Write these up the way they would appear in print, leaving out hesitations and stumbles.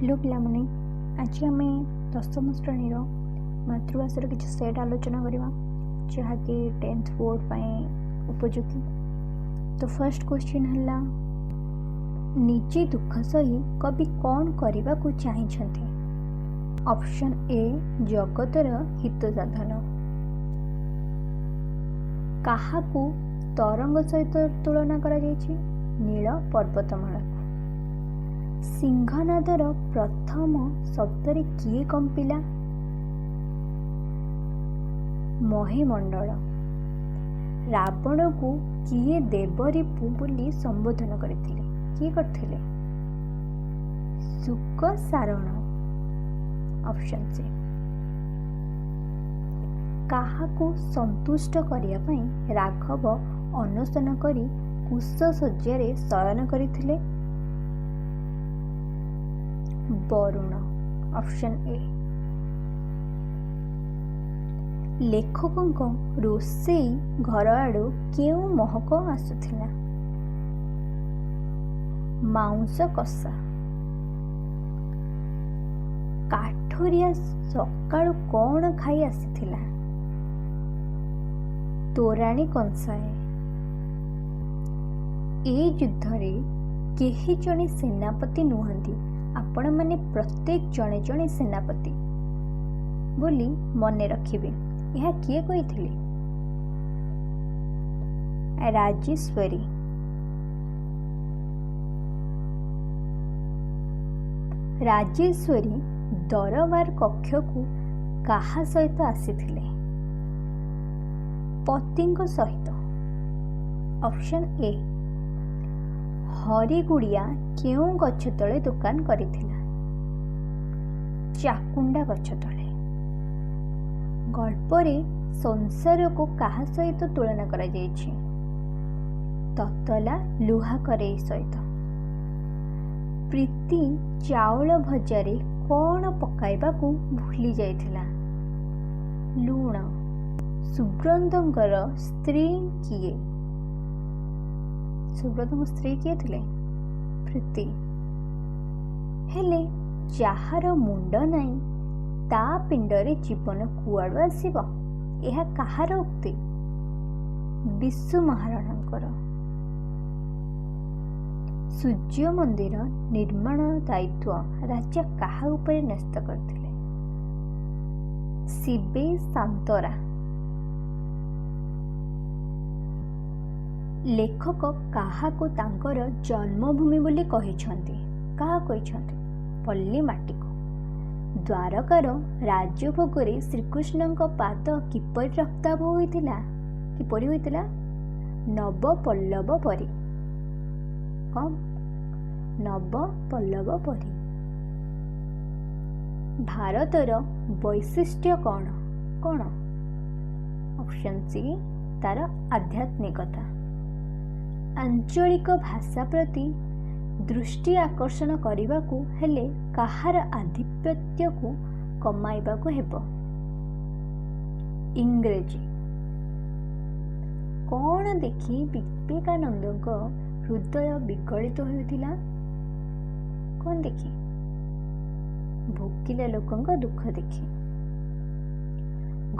Hello ପିଲାମାନେ, ଆଜି ଆମେ ଦଶମ ଶ୍ରେଣୀର ମାତୃଭାଷାର କିଛି ସେଟ୍ ଆଲୋଚନା କରିବା, ଯାହାକି ଟେନ୍ଥ ବୋର୍ଡ଼ ପାଇଁ ଉପଯୋଗୀ। ତ ଫାର୍ଷ୍ଟ କ୍ୱେଶ୍ଚିନ୍ ହେଲା, ନିଜେ ଦୁଃଖ ସହି କବି କ'ଣ କରିବାକୁ ଚାହିଁଛନ୍ତି? ଅପସନ୍ ଏ, ଜଗତର ହିତ ସାଧନ। କାହାକୁ ତରଙ୍ଗ ସହିତ ତୁଳନା କରାଯାଇଛି? ନୀଳ ପର୍ବତମାଳାକୁ। ସିଂହନାଦର ପ୍ରଥମ ଶବ୍ଦରେ କିଏ କମ୍ପିଲା? ମହିମଣ୍ଡଳ। ରାବଣକୁ କିଏ ଦେବରିପୁ ବୋଲି ସମ୍ବୋଧନ କରିଥିଲେ? କିଏ କରିଥିଲେ? ଶୁକଶାରଣ। Option C. କାହାକୁ ସନ୍ତୁଷ୍ଟ କରିବା ପାଇଁ ରାଘବ ଅନଶନ କରି କୁଶ ଶଯ୍ୟାରେ ଶୟନ କରିଥିଲେ? ବରୁଣ। Option A. ଲେଖକଙ୍କ ରୋଷେଇ ଘର ଆଡ଼ୁ କେଉଁ ମହକ ଆସୁଥିଲା? ମାଉଁସ କଷା। କାଠୋରିଆ ସକାଳୁ କ'ଣ ଖାଇ ଆସିଥିଲା? ତୋରାଣି କଂସାଏ। ଏ ଯୁଦ୍ଧରେ କେହି ଜଣେ ସେନାପତି ନୁହନ୍ତି, ଆପଣମାନେ ପ୍ରତ୍ୟେକ ଜଣେ ଜଣେ ସେନାପତି ବୋଲି ମନେ ରଖିବେ। ଏହା କିଏ କହିଥିଲେ? ରାଜେଶ୍ୱରୀ। ରାଜେଶ୍ୱରୀ ଦରବାର କକ୍ଷକୁ କାହା ସହିତ ଆସିଥିଲେ? ପତିଙ୍କ ସହିତ। Option A. ହରିଗୁଡ଼ିଆ କେଉଁ ଗଛ ତଳେ ଦୋକାନ କରିଥିଲା? ଚାକୁଣ୍ଡା ଗଛ ତଳେ। ଗଳ୍ପରେ ସଂସାରକୁ କାହା ସହିତ ତୁଳନା କରାଯାଇଛି? ତତଲା ଲୁହା କରେଇ ସହିତ। ପ୍ରୀତି ଚାଉଳ ଭଜାରେ କ'ଣ ପକାଇବାକୁ ଭୁଲି ଯାଇଥିଲା? ଲୁଣ। ସୁବ୍ରତଙ୍କର ସ୍ତ୍ରୀ କିଏ? ସୁବ୍ରତଙ୍କ ସ୍ତ୍ରୀ କିଏ ଥିଲେ? ପ୍ରୀତି। ହେଲେ ଯାହାର ମୁଣ୍ଡ ନାହିଁ, ତା ପିଣ୍ଡରେ ଜୀବନ କୁଆଡ଼ୁ ଆସିବ? ଏହା କାହାର ଉକ୍ତି? ବିଶୁ ମହାରଣାଙ୍କର। ସୂର୍ଯ୍ୟ ମନ୍ଦିର ନିର୍ମାଣ ଦାୟିତ୍ୱ ରାଜା କାହା ଉପରେ ନ୍ୟସ୍ତ କରିଥିଲେ? ଶିବେ ସାନ୍ତରା। ଲେଖକ କାହାକୁ ତାଙ୍କର ଜନ୍ମଭୂମି ବୋଲି କହିଛନ୍ତି? କାହା କହିଛନ୍ତି? ପଲ୍ଲୀ ମାଟିକୁ। ଦ୍ୱାରକାର ରାଜଭୋଗରେ ଶ୍ରୀକୃଷ୍ଣଙ୍କ ପାଦ କିପରି ରକ୍ତାଭ ହୋଇଥିଲା? କିପରି ହୋଇଥିଲା? ନବପଲ୍ଲବ ପରି। କଣ? ନବପଲ୍ଲବ ପରି। ଭାରତର ବୈଶିଷ୍ଟ୍ୟ କ'ଣ? କ'ଣ? ଅପସନ୍ ସି, ତାର ଆଧ୍ୟାତ୍ମିକତା। ଆଞ୍ଚଳିକ ଭାଷା ପ୍ରତି ଦୃଷ୍ଟି ଆକର୍ଷଣ କରିବାକୁ ହେଲେ କାହାର ଆଧିପତ୍ୟକୁ କମାଇବାକୁ ହେବ? ଇଂରେଜୀ। କ'ଣ ଦେଖି ବିବେକାନନ୍ଦଙ୍କ ହୃଦୟ ବିଗଳିତ ହେଉଥିଲା? କ'ଣ ଦେଖି? ଭୋକିଲା ଲୋକଙ୍କ ଦୁଃଖ ଦେଖି।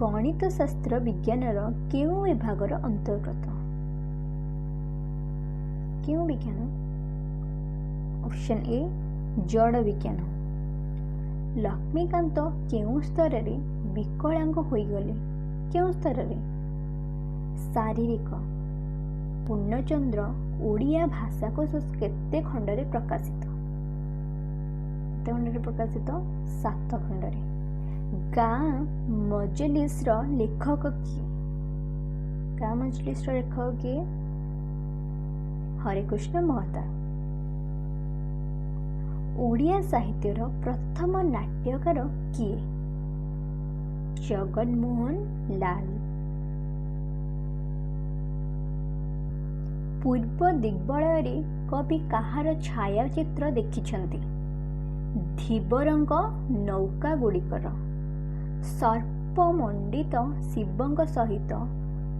ଗଣିତ ଶାସ୍ତ୍ର ବିଜ୍ଞାନର କେଉଁ ବିଭାଗର ଅନ୍ତର୍ଗତ? କେଉଁ ବିଜ୍ଞାନ? ଅପସନ୍ ଏ, ଜଡ଼ ବିଜ୍ଞାନ। ଲକ୍ଷ୍ମୀକାନ୍ତ କେଉଁ ସ୍ତରରେ ବିକଳାଙ୍ଗ ହୋଇଗଲେ? କେଉଁ ସ୍ତରରେ? ଶାରୀରିକ। ପୂର୍ଣ୍ଣଚନ୍ଦ୍ର ଓଡ଼ିଆ ଭାଷାକୋଷ କେତେ ଖଣ୍ଡରେ ପ୍ରକାଶିତ? କେତେ ଖଣ୍ଡରେ ପ୍ରକାଶିତ? 7 ଖଣ୍ଡରେ। ଗାଁ ମଜଲିସର ଲେଖକ କିଏ? ଗାଁ ମଜଲିସର ଲେଖକ କିଏ? ହରେକୃଷ୍ଣ ମହତାବ। ଓଡ଼ିଆ ସାହିତ୍ୟର ପ୍ରଥମ ନାଟ୍ୟକାର କିଏ? ଜଗନ୍ମୋହନ ଲାଲ। ପୂର୍ବ ଦିଗ୍ବଳୟରେ କବି କାହାର ଛାୟାଚିତ୍ର ଦେଖିଛନ୍ତି? ଧୀବରଙ୍କ ନୌକାଗୁଡ଼ିକର। ସର୍ପମଣ୍ଡିତ ଶିବଙ୍କ ସହିତ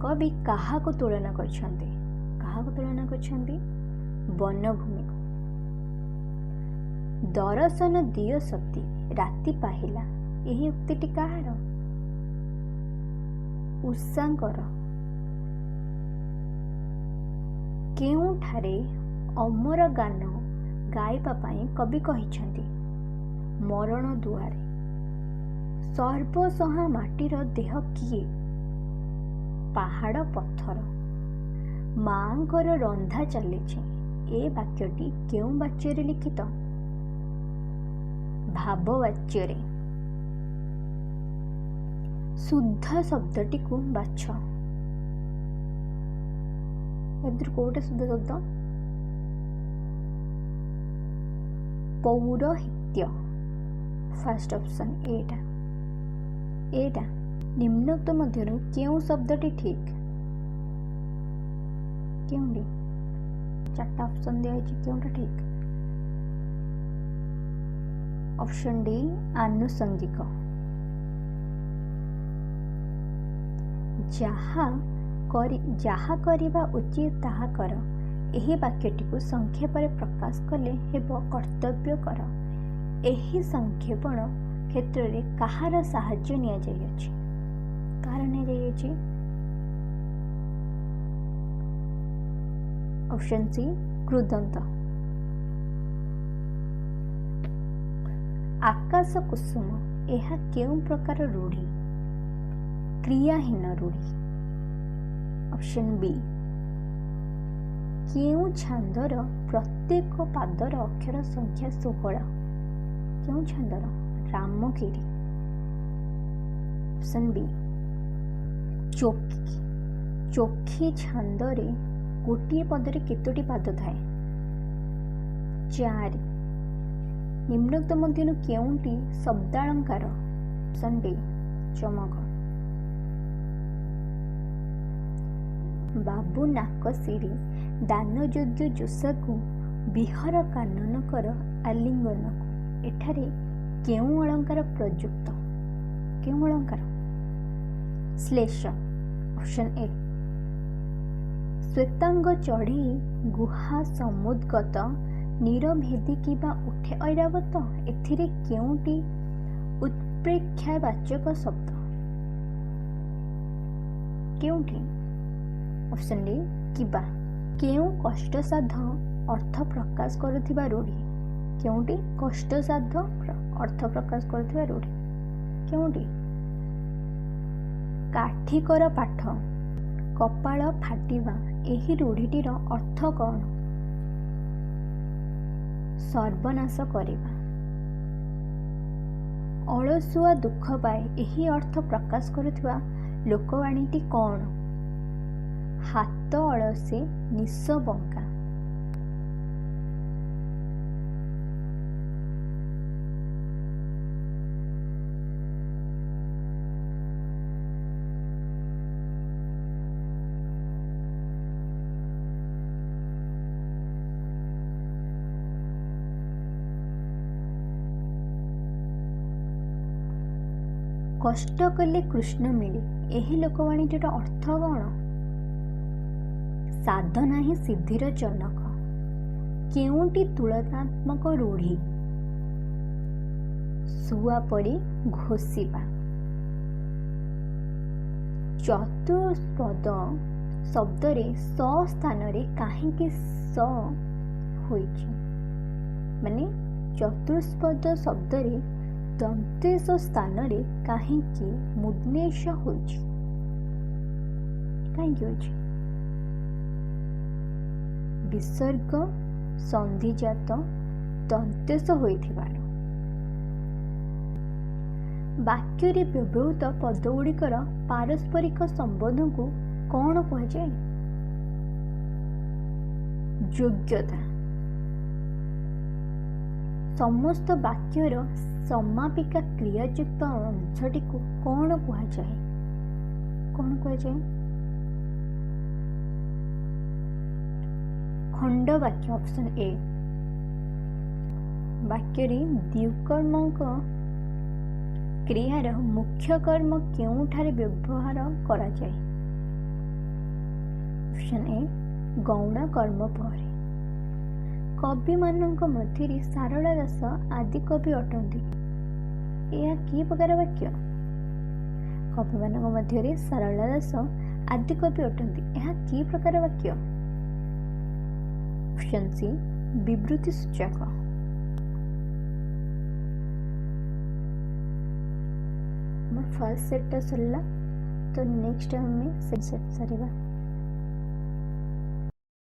କବି କାହାକୁ ତୁଳନା କରିଛନ୍ତି? କାହାକୁ ତୁଳନା କରିଛନ୍ତି? ବନଭୂମିକୁ। ଦରଶନ ଦିଅ ସତୀ ରାତି ପାହିଲା, ଏହି ଉକ୍ତିଟି କାହାର? ଉଷାଙ୍କର। କେଉଁଠାରେ ଅମର ଗାନ ଗାଇବା ପାଇଁ କବି କହିଛନ୍ତି? ମରଣ ଦୁଆରେ। ସର୍ବସହା ମାଟିର ଦେହ କିଏ? ପାହାଡ଼ ପଥର। ମାଆଙ୍କର ରନ୍ଧା ଚାଲିଛି, ଏ ବାକ୍ୟଟି କେଉଁ ବାଚ୍ୟରେ ଲିଖିତ? ଭାବବାଚ୍ୟରେ। ଶୁଦ୍ଧ ଶବ୍ଦଟିକୁ ବାଛ। ଏ ଭିତରୁ କୋଉଟା ଶୁଦ୍ଧ ଶବ୍ଦ? ପୌରହିତ୍ୟ, ଫାର୍ଷ୍ଟ ଅପସନ୍ ଏଟା। ଏଟା ନିମ୍ନୋକ୍ତ ମଧ୍ୟରୁ କେଉଁ ଶବ୍ଦଟି ଠିକ୍? କେଉଁଟି? ଚାରିଟା ଅପସନ୍ ଦିଆହେଇଛି, କେଉଁଟା ଠିକ୍? ଅପସନ୍ ଡି, ଆନୁଷଙ୍ଗିକ। ଯାହା କରିବା ଉଚିତ ତାହା କର, ଏହି ବାକ୍ୟଟିକୁ ସଂକ୍ଷେପରେ ପ୍ରକାଶ କଲେ ହେବ କର୍ତ୍ତବ୍ୟ କର। ଏହି ସଂକ୍ଷେପଣ କ୍ଷେତ୍ରରେ କାହାର ସାହାଯ୍ୟ ନିଆଯାଇଅଛି? କାହାର ନିଆଯାଇଅଛି? Option C, କୃଦନ୍ତ। ଆକାଶ କୁସୁମ, ଏହା କେଉଁ ପ୍ରକାର ରୂଢ଼ି? କ୍ରିୟାହୀନ ରୂଢ଼ି, ଅପସନ୍ ବି। କେଉଁ ଛାନ୍ଦର ପ୍ରତ୍ୟେକ ପାଦର ଅକ୍ଷର ସଂଖ୍ୟା 16? କେଉଁ ଛାନ୍ଦର? Ramgiri, option B. ଚୋଖି ଛାନ୍ଦରେ ଗୋଟିଏ ପଦରେ କେତୋଟି ପାଦ ଥାଏ? 4। ନିମ୍ନୋକ୍ତ ମଧ୍ୟରୁ କେଉଁଟି ଶବ୍ଦାଳଙ୍କାର? ଅପସନ୍ ଡି, ଚମକ। ବାବୁ ନାକଶିରି ଦାନଯୋଗ୍ୟ ଯୋଷାକୁ ବିହର କାନନ କର ଆଲିଙ୍ଗନକୁ, ଏଠାରେ କେଉଁ ଅଳଙ୍କାର ପ୍ରଯୁକ୍ତ? କେଉଁ ଅଳଙ୍କାର? ଶ୍ଲେଷ, ଅପସନ୍ ଏ। ଶ୍ୱେତାଙ୍ଗ ଚଢ଼େଇ ଗୁହା ସମୁଦ୍ଗତ ନୀର ଭେଦି କିବା ଉଠେ ଐରାବତ, ଏଥିରେ କେଉଁଟି ଉତ୍ପ୍ରେକ୍ଷାବାଚକ ଶବ୍ଦ? କେଉଁଠି? ଅପସନ୍ ଡି, କିବା। କେଉଁ କଷ୍ଟସାଧ୍ୟ ଅର୍ଥ ପ୍ରକାଶ କରୁଥିବା ରୂଢ଼ି? କେଉଁଟି କଷ୍ଟସାଧ୍ୟ ଅର୍ଥ ପ୍ରକାଶ କରୁଥିବା ରୂଢ଼ି? କେଉଁଟି? କାଠିକର ପାଠ, କପାଳ ଫାଟିବା, ଏହି ରୂଢ଼ିଟିର ଅର୍ଥ କ'ଣ? ସର୍ବନାଶ କରିବା। ଅଳସୁଆ ଦୁଃଖ ପାଏ, ଏହି ଅର୍ଥ ପ୍ରକାଶ କରୁଥିବା ଲୋକବାଣୀଟି କ'ଣ? ହାତ ଅଳସେ ନିଶ ବଙ୍କା। କଷ୍ଟ କଲେ କୃଷ୍ଣ ମିଳେ, ଏହି ଲୋକବାଣୀଟିର ଅର୍ଥ କ'ଣ? ସାଧନା ହିଁ ସିଦ୍ଧିର ଜନକ। କେଉଁଟି ତୁଳନାତ୍ମକ ରୂଢ଼ି? ଶୁଆ ପରି ଘୋଷିବା। ଚତୁଷ୍ପଦ ଶବ୍ଦରେ ସ ସ୍ଥାନରେ କାହିଁକି ସ ହୋଇଛି? ମାନେ ଚତୁଷ୍ପଦ ଶବ୍ଦରେ ଦନ୍ତେଶ ସ୍ଥାନରେ କାହିଁକି ମୂର୍ଦ୍ଧନ୍ୟ ଷ ହୋଇଛି? କାହିଁକି ହୋଇଛି? ବିସର୍ଗ ସନ୍ଧିଜାତ ଦନ୍ତେଶ ହୋଇଥିବାରୁ। ବାକ୍ୟରେ ବ୍ୟବହୃତ ପଦଗୁଡ଼ିକର ପାରସ୍ପରିକ ସମ୍ବନ୍ଧକୁ କ'ଣ କୁହାଯାଏ? ଯୋଗ୍ୟତା। ସମସ୍ତ ବାକ୍ୟର ସମାପିକା କ୍ରିୟାଯୁକ୍ତ ଅଂଶଟିକୁ କ'ଣ କୁହାଯାଏ? କ'ଣ କୁହାଯାଏ? ଖଣ୍ଡବାକ୍ୟ, ଅପସନ୍ ଏ। ବାକ୍ୟରେ ଦ୍ୱିକର୍ମକ କ୍ରିୟାର ମୁଖ୍ୟ କର୍ମ କେଉଁଠାରେ ବ୍ୟବହାର କରାଯାଏ? ଅପସନ୍ ଏ, ଗୌଣ କର୍ମ ପରେ। କବିମାନଙ୍କ ମଧ୍ୟରେ ସାରଳା ଦାସ ଆଦିକବି ଅଟନ୍ତି। ଏହା କି ପ୍ରକାର ବାକ୍ୟ? କବିମାନଙ୍କ ମଧ୍ୟରେ ସାରଳା ଦାସ ଆଦିକବି ଅଟନ୍ତି, ଏହା କି ପ୍ରକାର ବାକ୍ୟ? ଅପସନ୍ ସି, ବିବୃତି ସୂଚକ। ଆମର ଫାର୍ଷ୍ଟ ସେଟ୍ଟା ସରିଲା, ତ ନେକ୍ସଟ ଆମେ ସେଟ୍ ସାରିବା।